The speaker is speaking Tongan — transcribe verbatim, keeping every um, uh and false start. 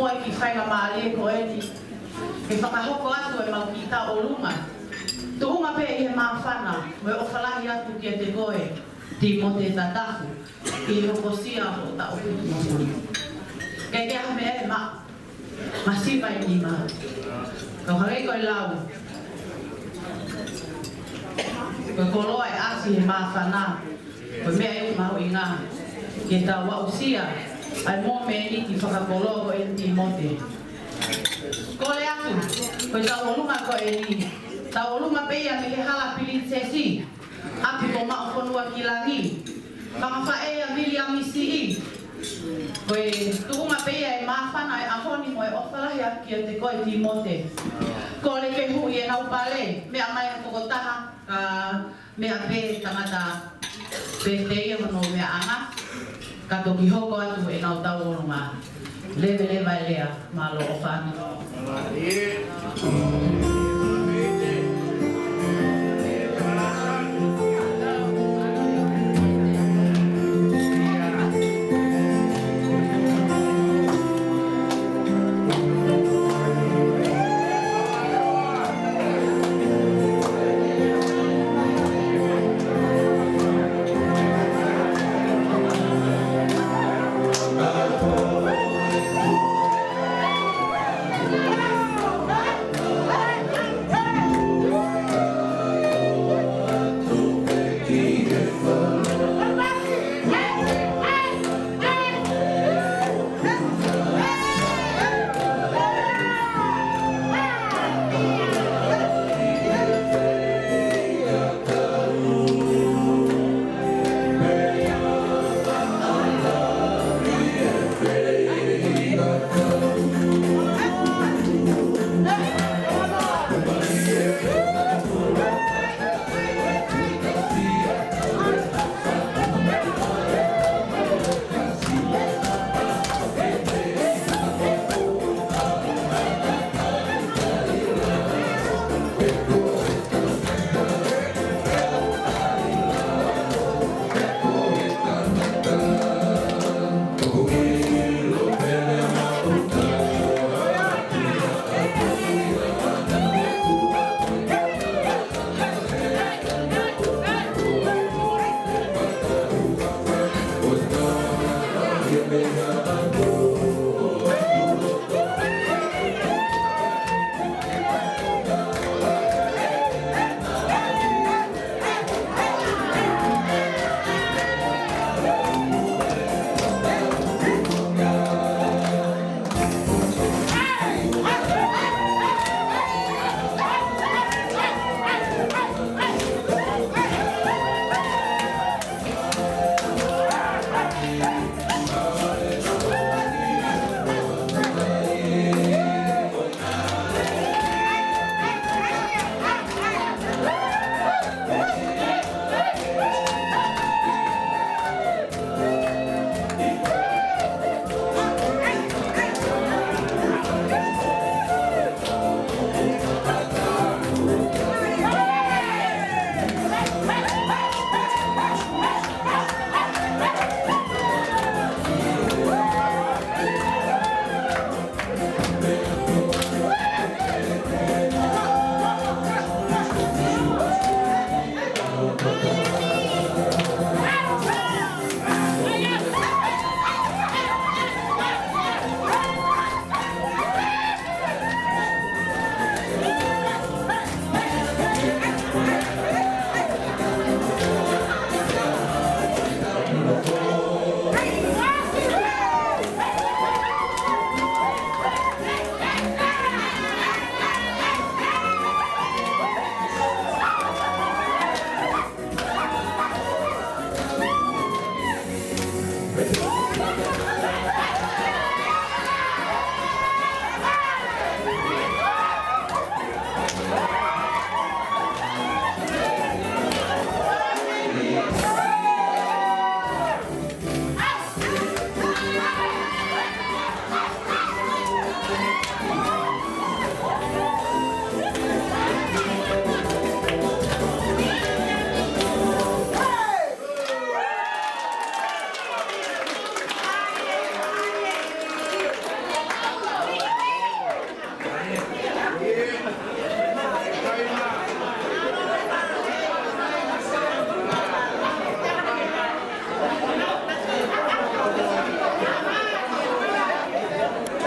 Ko e kiʻi faingamālie ko eni ke fakahoko atu ʻemau kiʻi tauʻolunga, tuʻunga pē ʻi he māfana mo e ʻofa lahi atu kiate koe, Tīmote Tatafu, ʻi he hokosia hoʻo taʻu fitungofulu. Ke ke aha me e ma, masiva ʻi nima. Kau hangē ko e lau, ko e koloa ʻe ʻasi he māfana, ko e meʻa ia ʻoku mahuʻinga ke tau aʻusia ʻa e mōmeniti fakakoloa ko eni, Tīmote. Kole atu, ko e tauʻolunga ko eni, tauʻolunga pē ia mei he hala Pilinisesi ʻApifoʻou, Maʻufonua ki Langi, fanga faʻē ʻa Viliami Siʻi. Ko e tuʻunga pē ia e māfana e ʻaho ni mo e ʻofa lahi atu kiate koe, Tīmote. Kole ke hū ʻi heʻenau pale, meʻa mai ha tokotaha, ka meʻa pē tangata pē te ia hono meʻaʻanga, ka toki hoko atu ʻenau tauʻolunga. Leveleva e lea, mālō ʻofa atu.